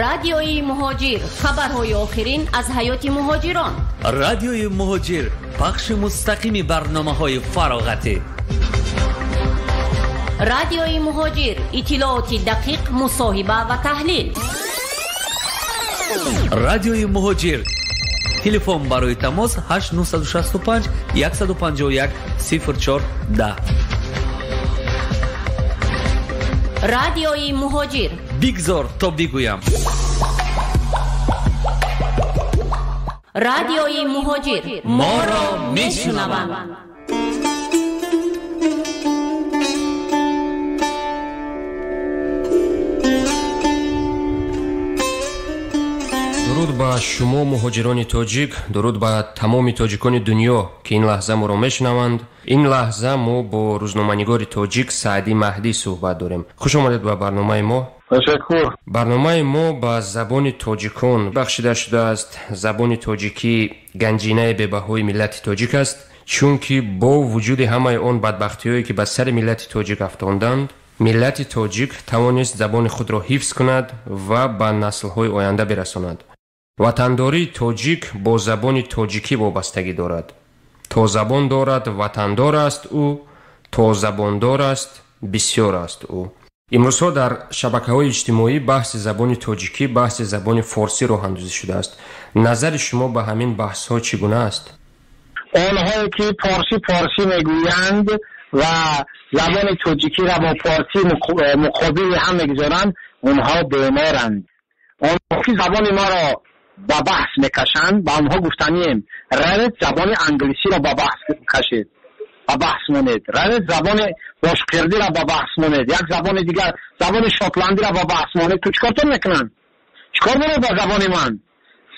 Радиои Муҳоҷир, хабарҳои охирин аз ҳаёти муҳоҷирон. Радиои Муҳоҷир, пахши мустақими барномаҳои фароғатӣ. Радиои Муҳоҷир, иттилооти дақиқ, мусоҳиба ва таҳлил. Радиои Муҳоҷир. Телефон барои тамос 8965 151 04 10. Радиои Муҳоҷир. Бигзор то бигӯям. Радиои Муҳоҷир. Моро мешунаванд. Дуруд ба шумо муҳоҷирони тоҷик, дуруд ба тамоми тоҷикони дунё, ки ин лаҳза моро мешунаванд. Ин лаҳза мо бо рӯзноманигори тоҷик Саъдӣ Маҳдӣ суҳбат дорем. Хуш омадед ба барномаи мо. Ташаккур. Барномаи мо ба забони тоҷикон бахшида шудааст. Забони тоҷикӣ ганҷинаи бебаҳои миллати тоҷик аст, чунки бо вуҷуди ҳамаи он бадбахтиҳое, ки ба сари миллати тоҷик афтонданд, миллати тоҷик тавонист забони худро ҳифз кунад ва ба наслҳои оянда бирасонад. Ватандории тоҷик бо забони тоҷикӣ вобастагӣ дорад. То забон дорад, ватандор аст ӯ, то забондор аст, бисёр аст ӯ. Имрӯзҳо дар шабакаҳои иҷтимоӣ баҳси забони тоҷикӣ, баҳси забони форсӣ роҳандозӣ шудааст. Назари шумо ба ҳамин баҳсҳо чӣ гуна аст? Онҳое ки форсӣ форсӣ мегӯянд ва забони тоҷикиро бо форсӣ муқобили ҳам мегузоранд, онҳо беморанд. Онҳо ки забони моро ба баҳс мекашанд, ба онҳо гуфтанием: равед забони англисиро ба баҳс кашед, ба баҳс монед, равед забони бошқирдиро ба баҳс монед, як забони дигар, забони шотландиро ба баҳс монед. Ту чикортон мекунанд? Чикор доред ба забони ман?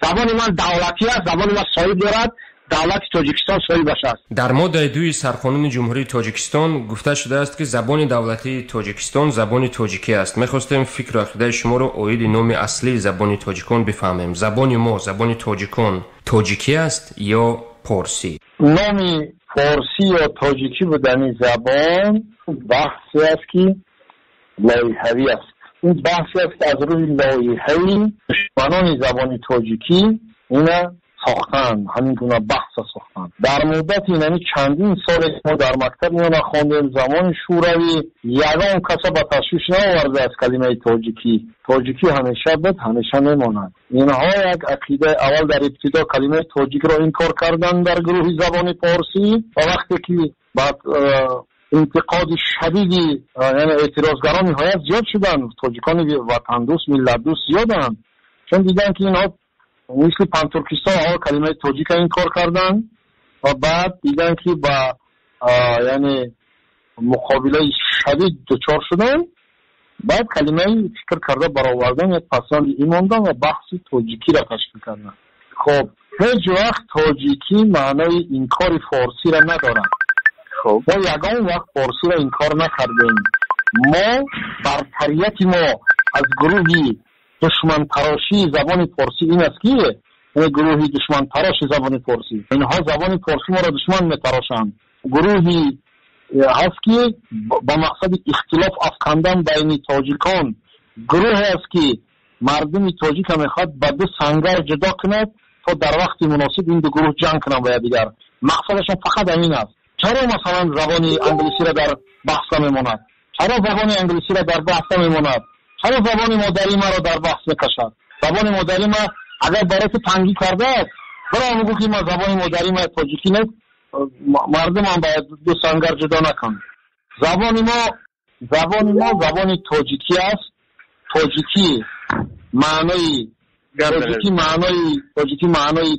Забони ман давлатӣ аст, забони ман соҳиб дорад, давлати Тоҷикистон соҳибаш аст. Дар моддаи 2 Сарқонуни Ҷумҳурии Тоҷикистон гуфта шудааст, ки забони давлатии Тоҷикистон забони тоҷикӣ аст. Мехостем фикру ақидаи шуморо оиди номи аслии забони тоҷикон бифаҳмем. Забони мо, забони тоҷикон, тоҷикӣ аст ё порсӣ? Номи форсӣ ё тоҷикӣ будани забон баҳсе аст, ки лоиҳавӣ аст. Ин баҳсе аст, ки аз рӯи лоиҳаи душманони забони тоҷикӣ ина сохтанд, ҳамин гуна баҳса сохтанд. Дар муддати яъне чандин соле мо дар мактаб миёна хондем, замони Шӯравӣ ягон каса ба ташвиш наовардааст калимаи тоҷикӣ. Тоҷикӣ ҳамеша буд, ҳамеша мемонад. Инҳо як ақидаи аввал дар ибтидо калимаи тоҷикро инкор карданд дар гурӯҳи забони форсӣ ва вақте ки баъд интиқоди шадиди яъне эътирозгарон ниҳоят зиёд шуданд, тоҷикони ватандӯст, миллатдӯст зиёданд, чун диданд ки инҳо мисли пантуркистон аввал калимаи тоҷика инкор карданд ва баъд диданд ки ба яъне муқобилаи шадид дучор шуданд. Баъд калимаи фикр карда баровардан як пасанди ин мондан ва баҳси тоҷикиро ташкил карданд. Хоб, ҳеҷ вақт тоҷикӣ маънои инкори форсиро надорад. Мо ягон вақт форсиро инкор накардем. Мо бартарияти мо аз гурӯҳи душмантарошии забони форсӣ ин аст, ки гурӯҳи душмантароши забони форсӣ, инҳо забони форсӣ моро душман метарошанд. Гурӯҳи ҳаст, ки ба мақсади ихтилоф афкандан байни тоҷикон, гурӯҳе аст, ки мардуми тоҷика мехоҳад ба ду сангар ҷудо кунад, то дар вақти муносиб ин ду гурӯҳ ҷанг кунанд бо якдигар. Мақсадашон фақат ҳамин аст. Чаро масалан забони англисиро дар баҳс намемонад? Чаро забони англисиро дар баҳс намемонад? Чаро забони модарии маро дар баҳс мекашад? Забони модарии ма агар барои ту тангӣ кардааст, бирав бигӯ, ки ма забони модарии ма тоҷикӣ нест, мардумам бояд ду сангар ҷудо накунанд. Забони мо, забони мо забони тоҷикӣ аст. Тоҷикӣ маънои тоҷикӣ маънои тоҷикӣ маънои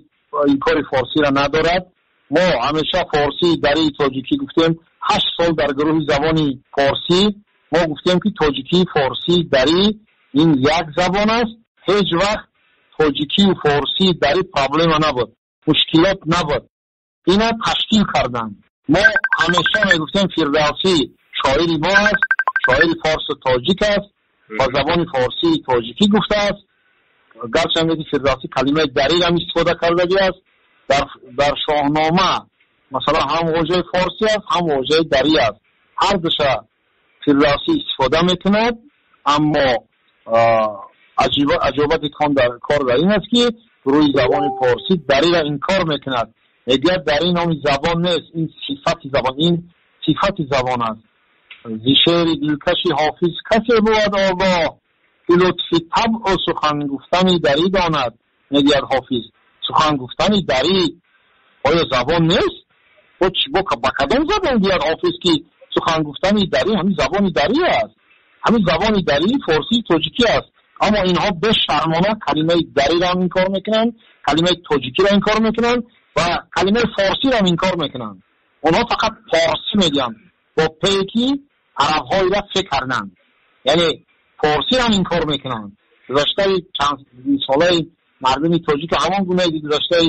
инкори форсиро надорад. Мо ҳамеша форсӣ дарии тоҷикӣ гуфтем. 8 сол дар гурӯҳи забони форсӣ мо гуфтем, ки тоҷикӣ, форсӣ, дарӣ ин як забон аст. Ҳеҷ вақт тоҷикию форсӣ дарӣ проблема набуд, мушкилот набуд. Ина ташкил карданд. Мо ҳамеша мегуфтем Фирдавсӣ шоири мо аст, шоири форсу тоҷик аст, ба забони форсии тоҷикӣ гуфтааст. Гарчанде ки Фирдавсӣ калимаи дариро ҳам истифода кардагӣ аст. Дар Шоҳнома масалан ҳам вожаи форсӣ аст, ҳам вожаи дарӣ аст. Ҳар душа Фирдавсӣ истифода мекунад, аммо аз Аҷобати кор дар ин аст, ки рӯи забони форсӣ дариро инкор мекунад. Мегӯяд дарӣ номи забон нест, ин сифати забон, ин сифати забон аст. Зи шеъри дилкаши Ҳофиз касе бувад огоҳ, ки лутфи табъу сухан гуфтани дарӣ донад. Мегӯяд Ҳофиз сухан гуфтани дарӣ оё забон нест? Ба кадом забон гӯяд Ҳофиз, ки сухан гуфтани дарӣ ҳамин забони дарӣ аст? Ҳамин забони дарӣ форсии тоҷикӣ аст. Аммо инҳо бешармона калимаи дариро ҳам инкор мекунанд, калимаи тоҷикиро инкор мекунанд ва калимаи форсиро ҳам инкор мекунанд. Онҳо фақат форсӣ мегӯянд бо пе ки арабҳоеро фе карданд, яъне форсиро ҳам инкор мекунанд. Гузаштаи чанд солаи мардуми тоҷик ҳамон гунае ки гузаштаи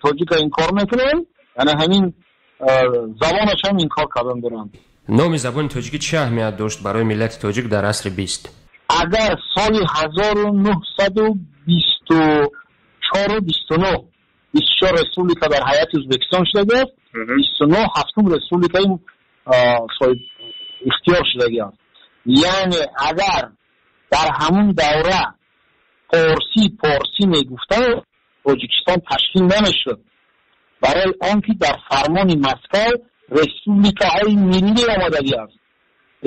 тоҷикро инкор мекунанд, яъне ҳамин забонаш ҳам инкор кардан доранд. Номи забони тоҷикӣ чӣ аҳамият дошт барои миллати тоҷик дар асри 20? Агар соли 1924 29 24 республика дар ҳайати Ӯзбекистон шудагиаст, 29 ҳафтум республикаи соҳиб ихтиёр шудагиаст. Яъне агар дар ҳамун давра форсӣ мегуфтанд, Тоҷикистон ташкил намешуд. Барои он ки дар фармони Москва республикаҳои миллӣ омадагиаст.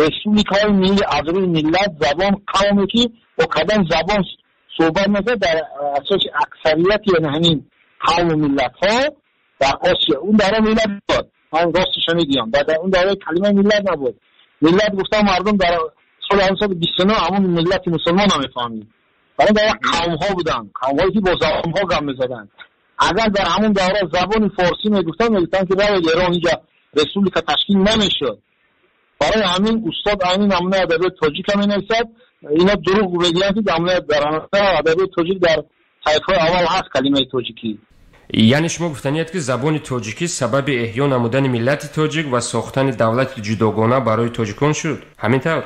Республикаҳои миллӣ аз рӯи миллат, забон, қавме ки бо кадом забон суҳбат мекунад, дар асоси аксарияти ҳамин қавму миллатҳо дар Осиё. Он давра миллат буд, ман росташро мегӯям, дар он давра калимаи миллат набуд. Миллат гуфтан мардум дар соли 1929 ҳамон миллати мусулмон намефаҳмид. Барои давра қавмҳо буданд, қавмҳое ки бо забонҳо гап мезаданд. Агар дар ҳамон давра забони форсӣ мегуфтанд, мегуфтанд ки равед Эрон, инҷа республика ташкил намешуд. Барои ҳамин устод Айнӣ намунаи адабиёти тоҷикро менависад. Ино дурӯғ мегӯянд, ки дар адабиёти тоҷик дар саҳифаҳои аввал ҳаст калимаи тоҷикӣ. Яъне шумо гуфтаниед, ки забони тоҷикӣ сабаби эҳё намудани миллати тоҷик ва сохтани давлати ҷудогона барои тоҷикон шуд. Ҳамин тавр?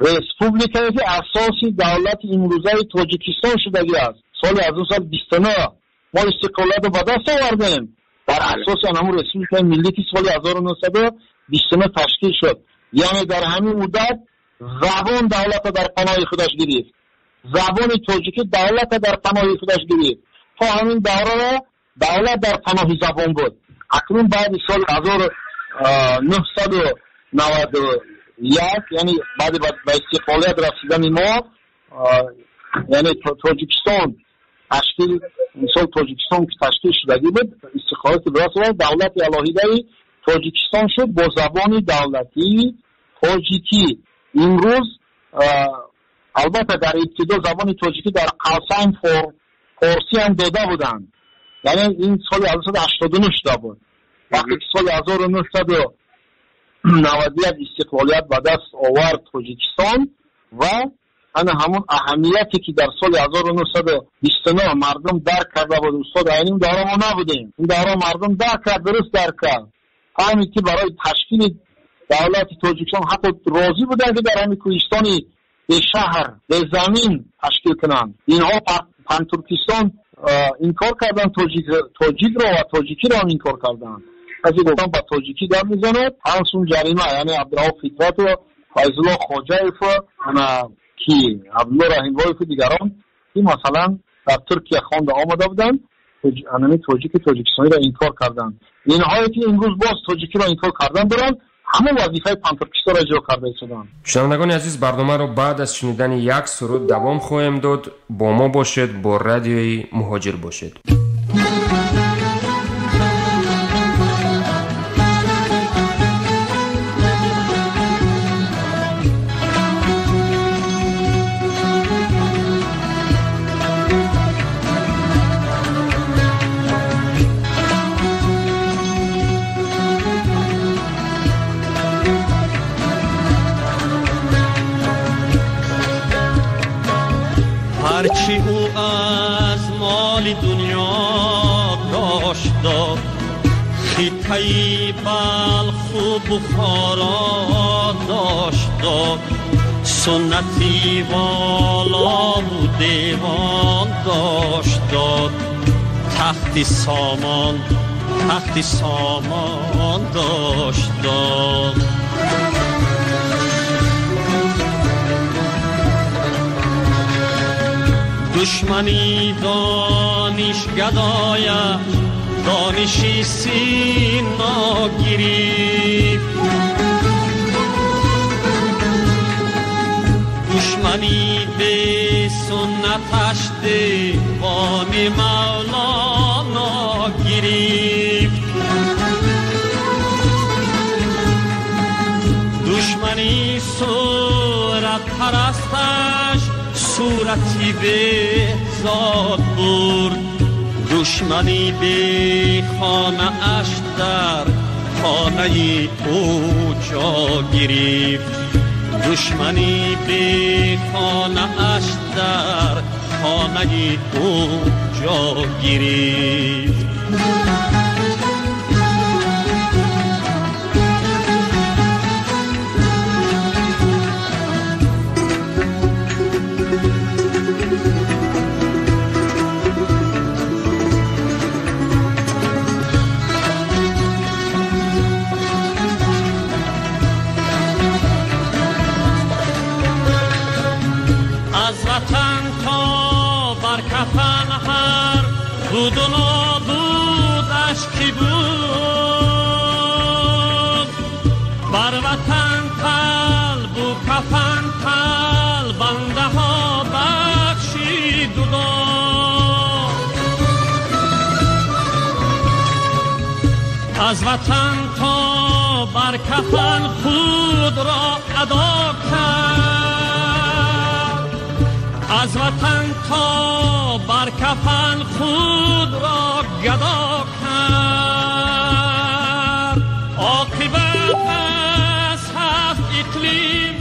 Республикае ки асоси давлати имрӯзаи Тоҷикистон шудагӣ аст. Соли 1929 мо истиқлолиятро ба даст овардем. Дар асоси ҳамон республикаи миллӣ ки соли 1929 ташкил шуд. Яъне дар ҳамин муддат забон давлатро дар паноҳи худаш гирифт. Забони тоҷикӣ давлатро дар паноҳи худаш гирифт. То ҳамин давраро давлат дар паноҳи забон буд. Акнун баъди соли 1991, яъне баъди ба истиқлолият расидани мо, яъне Тоҷикистон ташкил, мисол Тоҷикистон ки ташкил шудагӣ буд, истиқлолияти ба даст овард, давлати алоҳидаи Тоҷикистон шуд бо забони давлатии тоҷикӣ. Имрӯз албатта дар ибтидо забони тоҷикӣ дар қавсайн форсӣ ҳам дода буданд. Яъне ин соли 1989 шуда буд. Вақте ки соли 1991 истиқлолият ба даст овард Тоҷикистон ва ана ҳамон аҳамияте ки дар соли 1929 мардум дарк карда буд, устод Айнӣ он давра мо набудем. Он давра мардум дарк кард, дуруст дарк кард. Фаҳмид ки барои ташкили давлати Тоҷикистон ҳатто розӣ буданд, ки дар ҳамин кӯҳистони бешаҳр, безамин ташкил кунанд. Инҳо Пантуркистон инкор карданд, тоҷикро ва тоҷикиро ҳам инкор карданд. Касе гуфтан ба тоҷикӣ гап мезанад, 5 сум ҷарима, яъне Абдурауф Фитрату, Файзулло Хоҷаев, ана ки Абдулло Раҳимбоеву дигарон, ки масалан дар Туркия хонда омада буданд, анами тоҷики тоҷикистониро инкор карданд. Инҳое ки имрӯз боз тоҷикиро инкор кардан доранд, ҳамон вазифаи пантуркистонро иҷро карда истоданд. Шунавандагони азиз, барномаро баъд аз шунидани як суруд давом хоҳем дод. Бо мо бошед, бо радиои Муҳоҷир бошед. ҳарчи ӯ аз моли дунё дошт дод, хитаи Балху Бухоро дошт дод, суннати волову девон дошт дод, тахти сомон, тахти сомон дошт дод. Душмани дониш гадояш дониши Сино гирифт. Душмани бесуннаташ девони Мавлоно гирифт. Душмани сурат парасташ сурати беҳзод бурд. Душмани бехонааш дар хонаи ӯ ҷо гирифт. Душмани бехонааш дар хонаи ӯ ҷо гирифт. بود و نابودش کی بود، بر وطن قلب و کفن بنده ها بخشید و داد. از وطن تا بر کفن خود را ادا کرد، از وطن تا بر کفن خود را گدا کرد. عاقبت از هفت اقلیم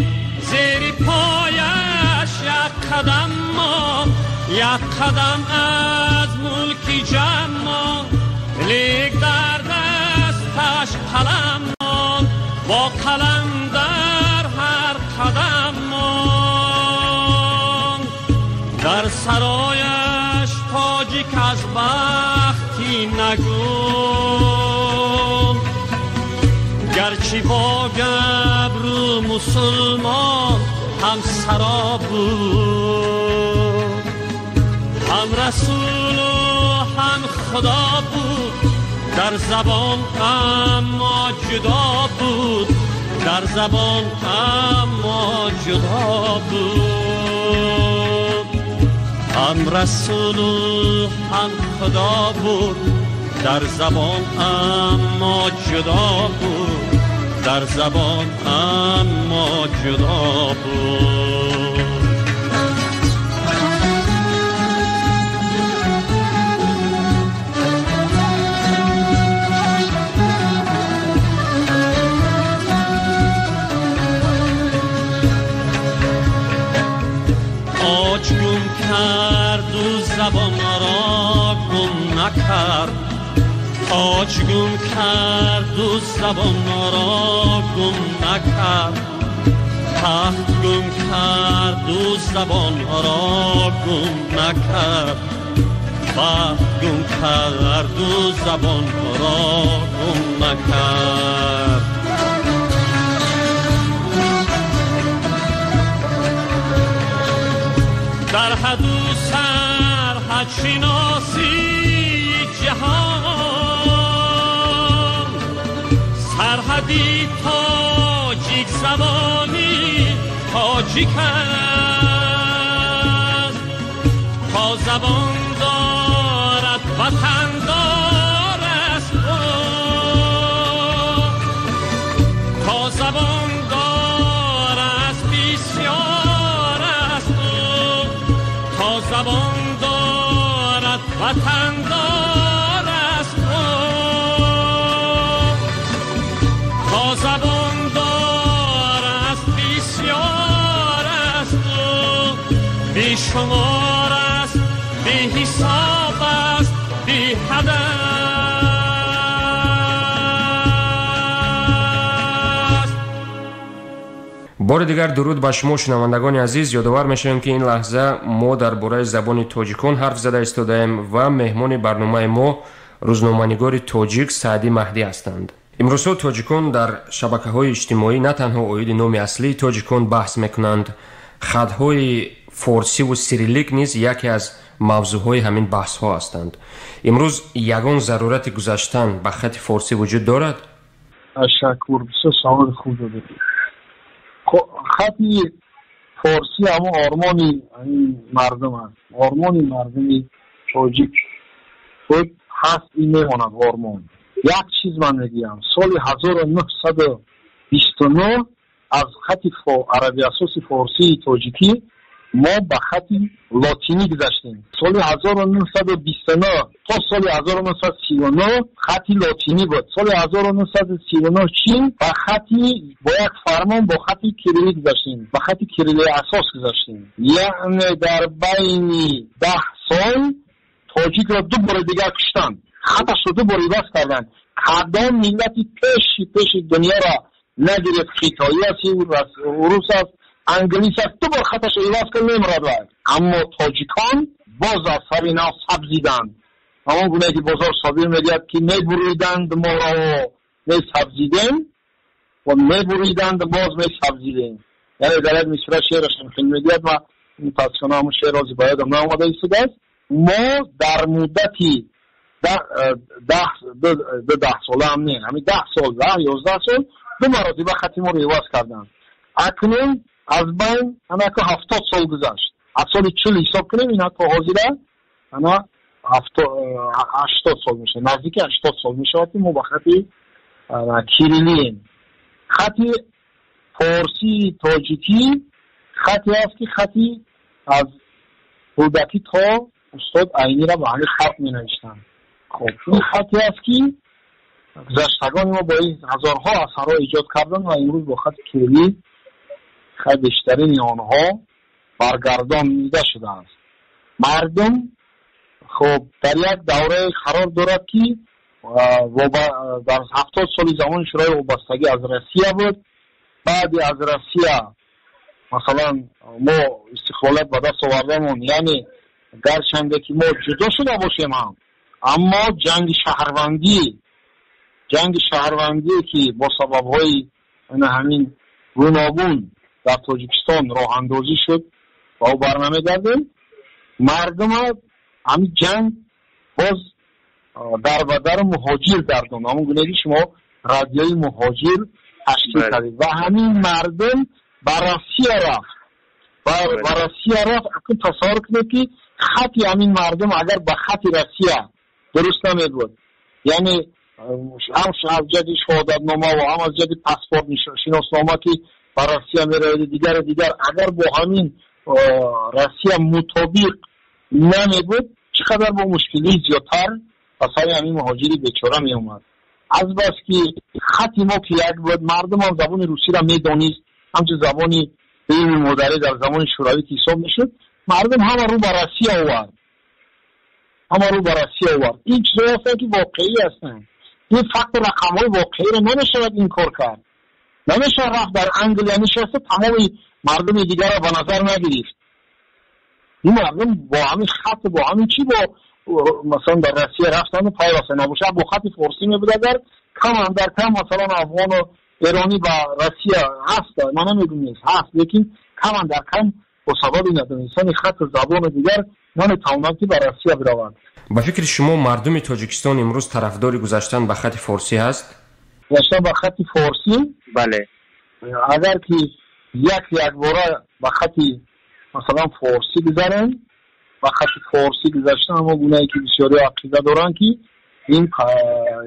زیر پایش یک قدم ما، یک قدم از ملک جمع، لیک در دستش قلم ما، با قلم در هر قدم ما. در سرایش تاجیک از بختی نگم، گرچه با گبرو مسلمان هم سرا بود، هم رسول و هم خدا بود، در زبان اما جدا بود، در زبان اما جدا بود. هم رسول و هم خدا بود، در زبان اما جدا بود، در زبان اما جدا بود. آج گم کرد و زبان را گم نکرد، تاج گم کرد و زبان را گم نکرد، تخت گم کرد و زبان را گم نکرد، بخت گم کرد و زبان را گم نکرد. در حد و سرحد شناسی جهان، سرحدی تاجیک زبانی تاجیک است، تا زبان دارد وطن دار است، تا زبان دارد بسیار است، تا زبان دارد وطن دار است، تا زبان دار است بسیار است، بیشمار است، بی حساب است، بی حد است. Бори дигар дуруд ба шумо, шунавандагони азиз. Ёдовар мешавем, ки ин лаҳза мо дар бораи забони тоҷикон ҳарф зада истодаем ва меҳмони барномаи мо рӯзноманигори тоҷик Саъдӣ Маҳдӣ ҳастанд. Имрӯзҳо тоҷикон дар шабакаҳои иҷтимоӣ на танҳо оиди номи аслии тоҷикон баҳс мекунанд, хатҳои Форсиву сириллик низ яке аз мавзӯъҳои ҳамин баҳсҳо ҳастанд. Имрӯз ягон зарурати гузаштан ба хати форсӣ вуҷуд дорад? Ташаккур, бисёр саволи хуб додед. Хати форсӣ ҳамон ормони мардум аст, ормони мардуми тоҷик худ ҳаст, ин мемонад ормон. Як чиз ман мегӯям, соли 1929 аз хати арабиасоси форсии тоҷикӣ мо ба хати лотинӣ гузаштем. Соли 1929 то соли 1939 хати лотинӣ буд. Соли 1939 чин ба хати бо як фармон бо хати кириллӣ гузаштем, ба хати кириллии асос гузаштем. Яъне дар байни 10 сол тоҷикро ду бори дигар куштанд, хаташро ду бор иваз карданд. Кадом миллати пеши дунёро нагиред, хитоӣ аст, урус аст, англис аст, ду бор хаташро иваз кард, мемурад вай. Аммо тоҷикон боз аз сари нав сабзиданд. Ҳамон гуна ки Бозор Собир мегӯяд, ки мебуриданд моро, месабзидем ва мебуриданд, боз месабзидем. Яъне дар як мисра шеъраш хел мегӯяд ва мутаассифона ҳамон шеър ҳозир ба ёдам наомада истодааст. Мо дар муддати даҳ сола ҳам не, ҳамин 10 сол, 10, 11 сол ду маротиба хати моро иваз карданд. Акнун аз байн анаку 70 сол гузашт. Аз соли 40 ҳисоб кунем, ина то ҳозира ана 80 сол мешавад, наздики 80 сол мешавад, ки мо ба хати кириллием. Хати форсии тоҷикӣ хате аст, ки хати аз Рӯдакӣ то устод Айниро ба ҳамин хат менавиштанд. Хоб, ин хате аст, ки гузаштагони мо бо ин ҳазорҳо асарҳо эҷод карданд ва имрӯз бо хати кириллӣ бештарини онҳо баргардонида шудааст. Мардум хоб дар як даврае қарор дорад, ки дар 70 соли замони Шӯрои вобастагӣ аз Россия буд. Баъди аз Россия масалан мо истиқлолият ба даст овардамон, яъне гарчанде ки мо ҷудо шуда бошем ҳам, аммо ҷанги шаҳрвандие ки бо сабабҳои ҳамин гуногун дар Тоҷикистон роҳандозӣ шуд ва ӯ барнамегардем, мардума ҳамин ҷанг боз дар ба дар муҳоҷир гардонд. Ҳамон гуна ки шумо радиои муҳоҷир ташкил кардед ва ҳамин мардум ба Россия рафт. Ба Россия рафт. Акнун тасаввур кунед, ки хати ҳамин мардум агар ба хати Россия дуруст намебуд, яъне ҳам аз ҷиҳати шаҳодатнома ва ҳам аз ҷиҳати паспорт, шиноснома, ки ба Россия меравед, дигару дигар, агар бо ҳамин Россия мутобиқ намебуд, чӣ қадар бо мушкилии зиёдтар ба сари ҳамин муҳоҷири бечора меомад. Аз бас ки хати мо ки як буд, мардум ҳам забони русиро медонист, ҳамчун забони дуюми модарӣ дар замони Шӯравӣ ки ҳисоб мешуд, мардум ҳама рӯ ба Россия овард, ҳама рӯ ба Россия овард. Ин чизҳое ҳастанд, ки воқеӣ ҳастанд. Ин факту рақамҳои воқеиро намешавад инкор кард. Намешавад рафт дар Англия нишаста тамоми мардуми дигарро ба назар нагирифт. Ин мардум бо ҳамин хат, бо ҳамин чӣ бо масалан дар Россия рафтанду пайвастанд. Набошад бо хати форсӣ мебуд, агар кам андар кам масалан афғону эронӣ ба Россия ҳаст, ман намегӯм нест, ҳаст, лекин кам андар кам бо сабаби надонистани хату забону дигар наметавонанд, ки ба Россия бираванд. Ба фикри шумо мардуми Тоҷикистон имрӯз тарафдори гузаштан ба хати форсӣ ҳаст? Гузаштан ба хати форсӣ? Бале. Агар ки як якбора ба хати масалан форсӣ гузарем, ба хати форсӣ гузаштан ҳамон гунае ки бисёриҳо ақида доранд, ки ин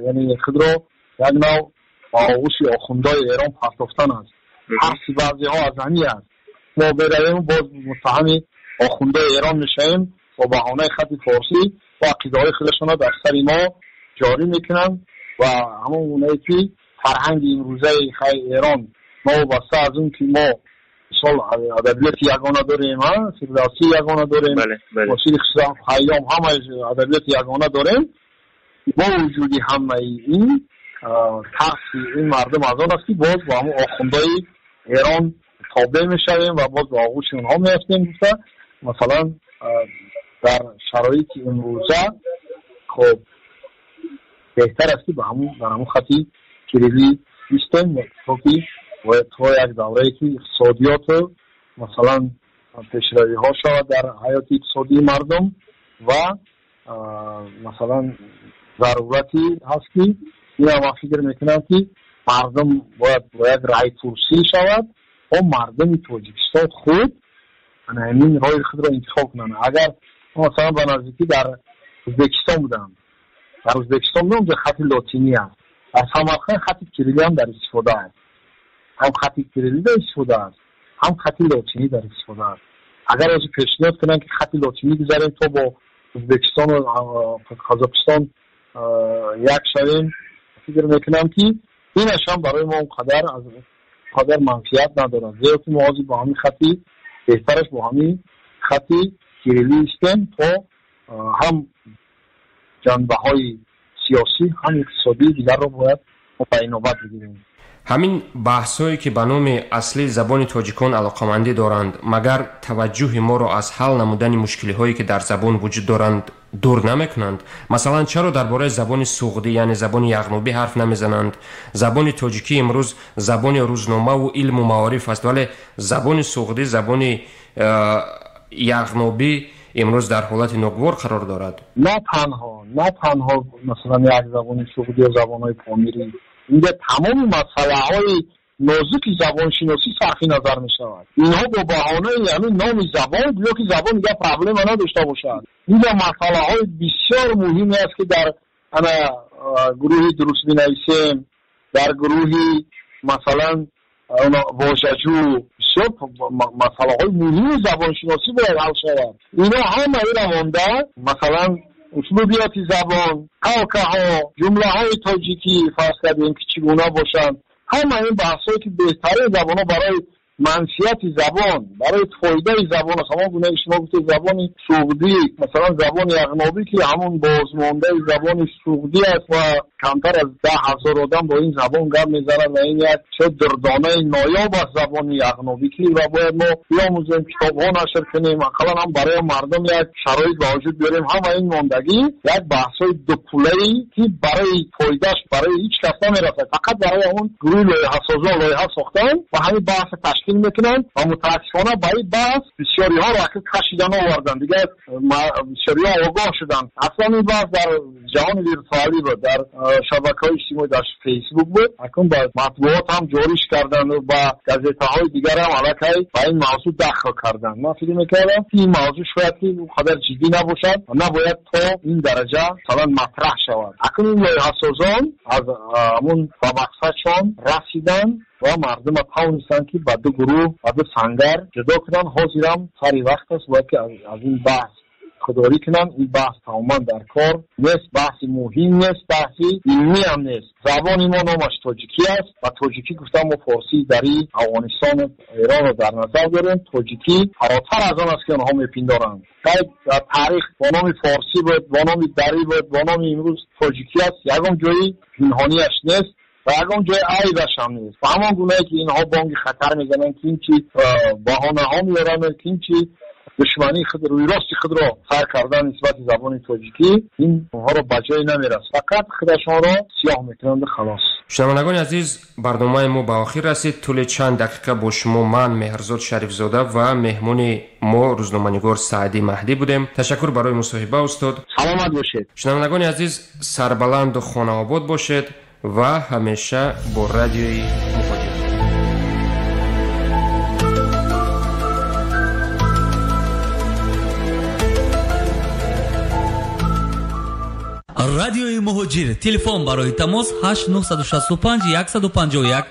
яъне худро як нав ба оғӯши охундои Эрон партофтан аст. Ҳарси баъзеҳо аз ҳамин аст. Мо беравем, боз муттаҳами охундои Эрон мешавем бо баҳонаи хати форсӣ ва ақидаҳои худашонро дар сари мо ҷорӣ мекунанд ва ҳамон гунае ки фарҳанги имрӯзаи Эрон новобаста аз он ки мо мисол адабиёти ягона дорем, Фирдавсии ягона дорем, Носири Хусрав, Хайём, ҳамаи адабиёти ягона дорем, бо вуҷуди ҳамаи ин тарси ин мардум аз он аст, ки боз ба ҳамон охундои Эрон тобеъ мешавем ва боз ба оғӯши онҳо меафтем гуфта, масалан дар шароити имрӯза хоб беҳтар аст, ки ба ҳамон дар ҳамон хати кириллӣ истем, то ки то як даврае ки иқтисодиёту масалан пешравиҳо шавад дар ҳаёти иқтисодии мардум ва масалан зарурате ҳаст ки ина ман фикр мекунам ки мардум бояд бо як райпурсӣ шавад то мардуми Тоҷикистон худ ҳамин роҳи худро интихоб кунанд. Агар масалан ба наздикӣ дар Ӯзбекистон будам, дар Ӯзбекистон будам, онҷо хати лотинӣ аст, дар Самарқанд хати кириллӣ ҳам дар истифода аст, ҳам хати кириллӣ дар истифода аст, ҳам хати лотинӣ дар истифода аст. Агар ҳозир пешниҳод кунанд ки хати лотинӣ гузарем то бо Ӯзбекистону Қазоқистон як шавем, фикр мекунам ки инаш ҳам барои мо он қадар манфиат надорад, зеро ки мо ҳозир бо ҳамин хати беҳтараш бо ҳамин хати кириллӣ истем то ҳам ҷанбаҳои сиёсӣ ҳам иқтисодии дигарро бояд мо ба инобат бигирем. Ҳамин баҳсҳое ки ба номи аслии забони тоҷикон алоқамандӣ доранд, магар таваҷҷӯҳи моро аз ҳал намудани мушкилиҳое ки дар забон вуҷуд доранд дур намекунанд? Масалан, чаро дар бораи забони суғдӣ, яъне забони яғнобӣ ҳарф намезананд? Забони тоҷикӣ имрӯз забони рӯзномаву илму маориф аст, вале забони суғдӣ, забони яғнобӣ имрӯз дар ҳолати ногувор қарор дорад. На танҳо масалан як забони суғдӣ ё забонҳои помирӣ, инҷа тамоми масъалаҳои нозуки забоншиносӣ сарфи назар мешавад. Инҳо бо баҳонаи ҳамин номи забон гӯё ки забон дигар проблема надошта бошад. Инҷа масъалаҳои бисёр муҳиме аст ки дар ана гурӯҳи дуруст бинависем, дар гурӯҳи масалан вожаҷӯ бисёр масъалаҳои муҳими забоншиносӣ бояд ҳал шавад. Инҳо ҳама ира монда, масалан услубиёти забон, калкаҳо, ҷумлаҳои тоҷикӣ фарз кардем ки чӣ гуна бошанд, ҳама ин баҳсҳое ки беҳтарин забонҳо барои манфиати забон, барои фоидаи забон аст. Ҳамон гуна ки шумо гуфтед забони суғдӣ, масалан забони яғнобӣ ки ҳамон бозмондаи забони суғдӣ аст ва камтар аз 10,000 одам бо ин забон гап мезанад ва ин як чиз дурдонаи ноёб аст забони яғнобӣ ки ва бояд мо биомӯзем, китобҳо нашр кунем, ақаллан ҳам барои мардум як шароит ба вуҷуд биёрем. Ҳама ин мондагӣ як баҳсҳои дупулаи ки барои фоидааш барои ҳеҷ кас намерасад, фақат барои ҳамон гурӯҳи лоиҳасозон лоиҳа сохтан ва ҳамин баҳсро ташкил мекунанд ва мутаассифона ба ин баҳс бисёриҳоро акл кашидан оварданд, дигар бисёриҳо огоҳ шуданд. Аслан ин баҳс дар ҷаҳони виртуалӣ буд, дар шабакаҳои иҷтимоӣ, дар Фейсбук буд, акнун ба матбуот ҳам ҷориш карданд ва ба газетаҳои дигар ҳам аллакай ба ин мавзӯъ дахл карданд. Ман фикр мекардам ки ин мавзӯъ шояд ки он қадар ҷиддӣ набошад ва набояд то ин дараҷа масалан матраҳ шавад. Акнун ин лоиҳасозон аз ҳамун ба мақсадшон расиданд ва мардумро тавонистанд ки ба ду гурӯҳ, ба ду сангар ҷудо кунанд. Ҳозирам сари вақт аст, бояд ки аз ин баҳс худдорӣ кунанд. Ин баҳс тамоман дар кор нест, баҳси муҳим нест, баҳси илмӣ ҳам нест. Забони мо номаш тоҷикӣ аст ва тоҷикӣ гуфтан мо форсии дари Афғонистону Эронро дар назар дорем. Тоҷикӣ фаротар аз он аст ки онҳо мепиндоранд. Дар таърих бо номи форсӣ буд, бо номи дарӣ буд, бо номи имрӯз тоҷикӣ аст. Ягон ҷои пинҳониаш нест ва ягон ҷои айбаш ҳам нест. Ва ҳамон гунае ки инҳо бонги хатар мезананд, ки ин чи баҳонаҳо меоранд, ки ин чи душмании худ, рӯйрости худро сар кардан нисбати забони тоҷикӣ, ин онҳоро ба ҷое намерасад, фақат худашонро сиёҳ мекунанд ва халос. Шунавандагони азиз, барномаи мо ба охир расид. Тӯли чанд дақиқа бо шумо ман Меҳрзод Шарифзода ва меҳмони мо рӯзноманигор Саъдӣ Маҳдӣ будем. Ташаккур барои мусоҳиба, устод. Саломат бошед. Шунавандагони азиз, сарбаланду хонаобод бошед ва ҳамеша бо радиои Муҳоҷир. Радиои Муҳоҷир. Телефон барои тамос 8 965 151.